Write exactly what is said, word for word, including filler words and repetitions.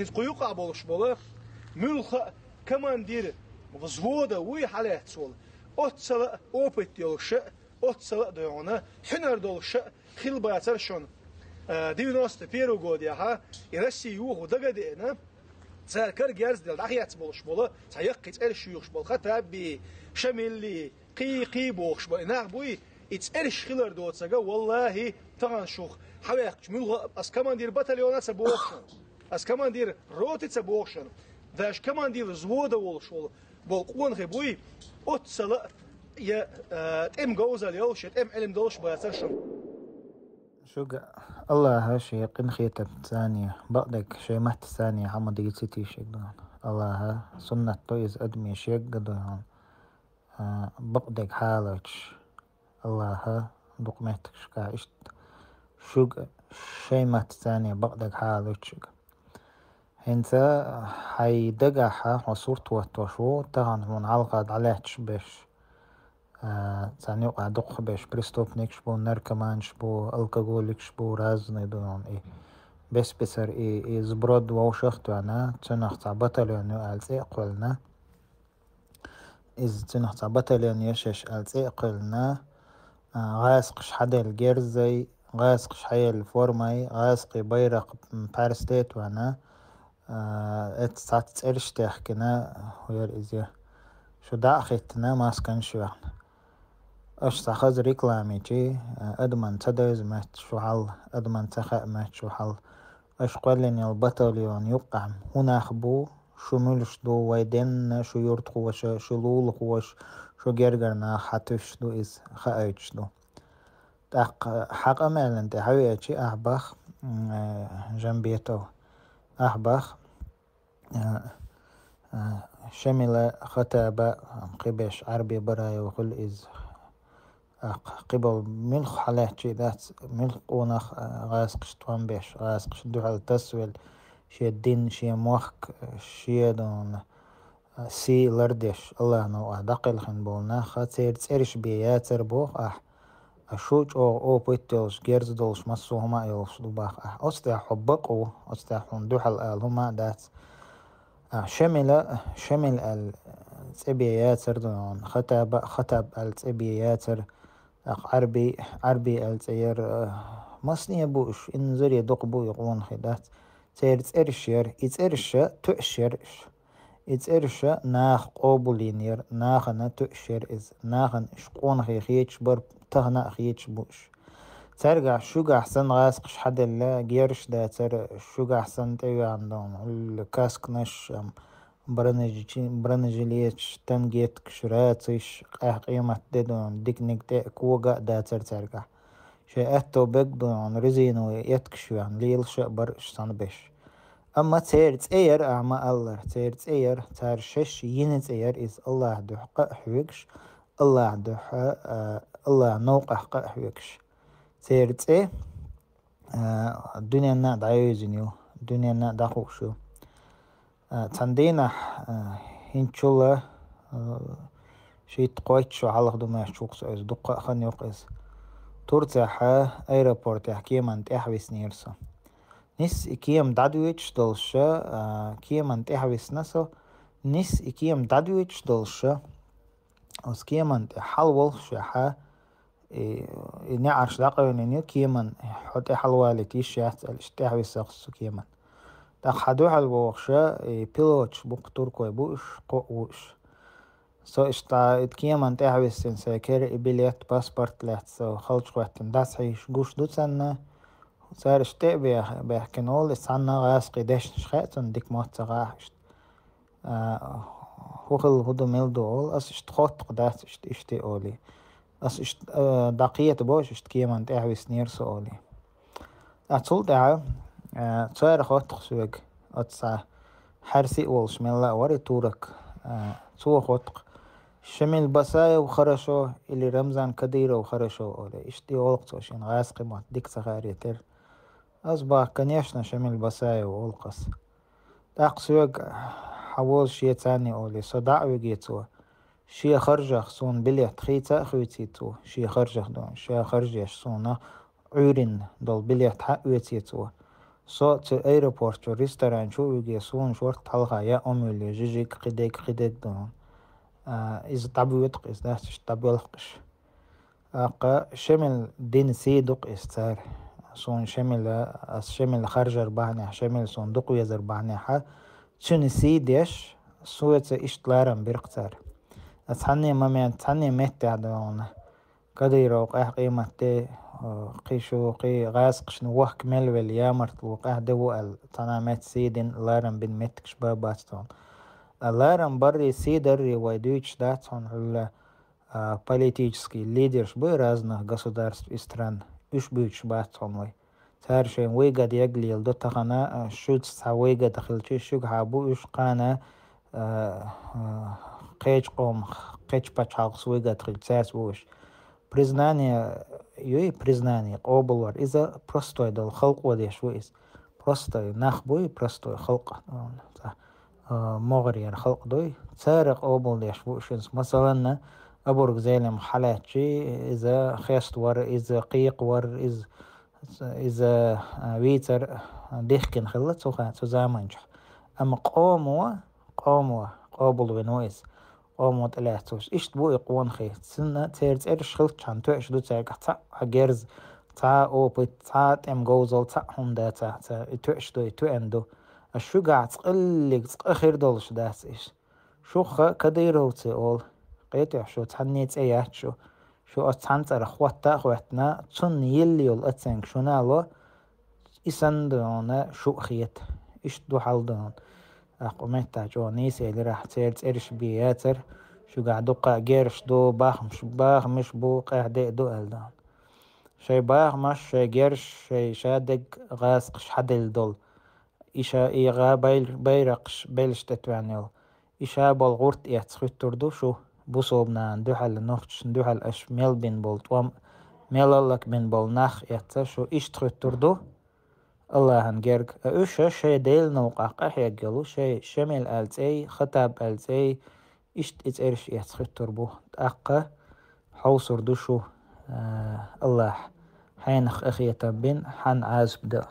Иза кху юкъахь болуш болу муьлхха а командир взвода вуй хьалаьцна волу, оццул а опыт йолуш а, оццул а дойгӀана хьуьнар долуш а хилла бацара шуна. Э, девяносто первый годехьа и Россия юха дага а деана, цара кара герз а делла дӀахецна болуш болу цхьа яккхий цӀераш юьйхуш болу Хаттабби, Шамилли, кхий, кхий бохуш бу и нах буй, и цӀераш хилар доцург, валлахӀи, тахана шух хьаваьккхича муьлхха а, аса командир батальона а ца боху шуна. Аса командир роты а ца боху шуна. Даже командир взвода волуш волу, болу къонахий буй, оццул а я, э, тӀеман говзалла йолуш, я тӀеман Ӏилма долуш бацара шуна. Шуьга АллахӀа шен къинхетамца, бакъдерг шен маттаца хьан ма дийцитий шуьга ду. АллахӀа суннат ду иза, адамийн шега ду хьуна. А, бакъдерг хьалойтуш, АллахӀа дукха меттигашкахь иштта шуьга шайн маттаца бакъдерг хьалойтуш шуьга. ХӀинца хьайн дагахь хьо сурт хӀоттош ву, тахана хьуна хьалха дӀалаьтташ берш, а, царна юкъахь дукхахберш преступникаш бу, наркоманаш бу, алкоголикаш бу, разный ду хьуна и. Бес-бесара и, и сброд вовшах а тоьхна, цунах цхьа батальон ю аьлла цӀе а кхоьллина. Иза цунах цхьа батальон ю шаьш аьлла цӀе а кхоьллина, а, гӀазкхаша хьаделла герзай, гӀазкхаша хьаелла формай, гӀазкхийн байракх, м, пхьаьрсте а тоьхна, а, эццахь цӀераш а техкина, хӀара иза ю. Шу дӀа а хӀиттина, масканаш а йоьхна. Аша цхьа хаза рекламичи, а, адаман ца девза моьтту шу хьал, адаман ца хаьа моьтту шу хьал. Аша кхоьллина йолу батальон юккъехь хӀун нах бу, шу муьлш ду, вай денна, шу юьртахоша, шу лулахоша, шу гергара нах, хьан туьйсуш ду иза, хаийтуш ду. ТӀаккха хьан къамелан тӀе хьан веачи, ахь бах, м, э, Жамбетов, ахь бах, э, э, Шамила, Хатаба, кхиберш Ӏарби, Бараев хуьлу иза. Ахь кхиболу муьлхха хьалаьттачий дац, муьлхха къонах, а, гӀазкхаш тхом беш, гӀазкхаш дуьхьал тасавелла, шен дин, шен мохк, шен дона, а, сий лардеш, Аллахьна ваха дӀакхелхина болу нах, церан цӀераш бен яцара боху ахь. А шу чӀогӀа опыт йолуш, герз долуш, массо а хӀума а йолуш ду баха ахь. Оцу тӀехь хьо бакъ ву, оцу тӀехь хьуна дуьхьал ала хӀума а дац. А, Шамила, Шамил аьлла цӀе бен яцара дона, Хатаба, Хатаб аьлла цӀе бен яцара, тӀаккха Ӏарби, Ӏарби аьлла цӀе яра, а, масане бу уьш, инзаре дукха бу и къонахий дац. Церан цӀераш яра, и цӀераша туьаш яра уьш. И цӀераша наха къобалйина яра, нахана туьаш яра иза. Нахана уьш къонахий хеташ бара, тахана а хеташ бу уьш. Цаьргахь шуьгахь санна гӀазкхаш хьаделла, гераш дацара, шуьгахь санна тӀевеана дона, хӀуьлла каскнаш, ам, бронежилеташ, тангеткаш, рацийш, къаьхьа къемат де дона, диканиг тӀе а, кога а дацара цаьргахь. Шайн аьтто бег дона, резиновый эткаш веана, лелаш а бара уьш санна беш. Амма церан цӀе яра, ахьа ма-аллара, церан цӀе яра, цара шаьш йина цӀе яра иза, Аллахьа дуьхьа къа а хьоьгуш, Аллахьа дуьхьа, а, Аллахьа новкъахь къа а хьоьгуш. Церан цӀе, а, дуьненна а дӀайовзина ю, дуьненна а дӀахууш ю. А, цхьана дийнахь, а, хӀинцачул а, а, шийтта-кхойтта шо хьалха ду моьттуш ву-кх со иза, дуккха а хан ю-кх иза. Турцехь аэропортехь кеманна тӀаьхьависнера со. Нисса и кема дӀадоьдуш долуш, а, кеманна тӀаьхьависна со, нисса и кема дӀадоьдуш долуш, оцу кеманна тӀе хьалаволхушехь, и, и неӀарш дӀакъевлина ю кеманна, хьо тӀе хьалавалийта йиш яц аьлла, иштта тӀаьхьависна со кеманна. ТӀаккха хьан дуьхьал вогӀуша, и пилоташ бу-кх туркой бу уьш, кхоъ ву уьш. Со иштта и кеманна тӀаьхьависсина, сайн кара и билет, паспорт лаьцна со халчахӀоьттина дӀасахьийзаш гуш ду царна. Цара иштта тӀе а бех-, баьхкина олу, и цхьанна гӀазкхийн дешнаш хаьа цунна, дика мотт ца хаахь иштта. А, хӀун хилла, хӀун ду, мила ду олу, ас иштта хотту-кх дац, иштта, иштта олий. Ас иштта, а, дӀакхета бохуш, иштта кеманна тӀаьхьависнера со олий. А, цул тӀаьхьа, а, цара хотту-кх соьга, оцу цхьа хьаьрсий а волуш мелла а вара и турок, а, цо хотту-кх: «Шамил Басаев хорошо или Рамзан Кадыров хорошо?» — олий. Иштта и олу-кх цо шена гӀазкхийн мотт дика ца хаарий терра. Ас боху: «Конечно, Шамил Басаев», — олу-кх ас. ТӀаккха соьга: «Хьан воза шеца», — олий, со дӀа а вигий цо. Шен харжах суна билет хийца а хуьйций цо, шен харжах ду, ша харжеш суна Ӏуьйрина долу билет хьа а оьций цо. Со цу аэропорт чу, ресторан чу виге, суна шорт хьалха я омвилли, жижиг кхидег, кхидег дон. А, иза дӀабоьдукъ, иза дац, иштта дӀабоьлхуш. Аккха шемил дин сий дукъ иза цара. Суна шемила, ас шемила харжар бахьанехь, шемила суна дукъ везар бахьанехьа, цуьнан сий деш, соца иштта ларам биркх цара. Ас цхьанне момент, цхьанне меттехь догӀна. Кадыров къаьхьа къематде, кхин шу, кхин гӀазкхашна вохка мел велла ямартло къаьхьа де ву аьлла, цхьана метта сий дин, ларам бин меттигаш ба бац тхуна. А ларам барри, сий дарри вай дуьйцуш дац хьуна хьуьлла, а, политический лидерш бу разных государств и стран, уьш буьйцуш бац хьуна вай. Цара шайн выгода яга леладо тахана, а, шуьца цхьа выгода хилчи, шуьгахьа бу уьш кхана, а, а, кхечу къомах, кхечу пачхьалкхас выгода хилча, цаьрца бу уьш. Признание юй, признание, къобалвар. Иза простой долу халкъо деш ву иза. Простой нах буй, простой халкъ, а, могӀарера халкъ дуй. Цара къобалдеш бу уьш иза. Масаланна, Абург Зелим хьалаьцчи, иза хеставар, иза кхайкхавар, иза, иза, а, вийцар дихкина хилла цу ха-, цу заманчохь. Амма къомо, къомо къобалвина ву иза. Къомо тӀелаьцна ву иза. Иштта бу и къонахий. Цуьнан церан цӀераш хилчхьана тоьаш ду цаьргахь цхьаъ герз, цхьа опыт, цхьа тӀеман говзалла, цхьаъ хӀума дацахь, ца, и тоьаш ду, и тоьана ду. Ас шуьгахь цкъа кхин, цкъа хир долуш дац иза. Шух а кадыровцы олу, кхетий шу, цхьанне цӀе яц шу, шу оцу цхьана цӀарах хӀотта а хӀоьттина, цунна йилла йолу оценка шуна а ло, и санна ду хьуна шу а хета. Иштта ду хьал ду хьуна. Аккха меттахь чӀогӀа нийса элира ахь, церан цӀераш бен яцара, шуьгахь дуккха а герзаш ду, бахамаш, бахамаш бу, къаьхьа де а ду аьлла ду хьуна. Шайн бахамаш, шайн герзаш, шайн шадерг гӀазкхаша хьаделла долу. И ша, и гӀа байр-, байракхаш беллаш тӀетоьхна йолу. И ша болу гӀурт эцна хӀуьттур ду шу, бусалба нахана дуьхьал, нохчашна дуьхьал аша мел бина болу тӀом, мел лакбина болу нах эцна шу иштта хӀуьттур ду, Аллахьан герга. А уьш шайн Делан новкъахь къахьегна йолу, шайн Шемил аьлла цӀе, Хатаб аьлла цӀе, иштта и цӀераш эцна хӀуьттур бу. ТӀаккха хьовсур ду шу, а, Аллахь, хьенах къинхетам бина, хьан Ӏазап дан.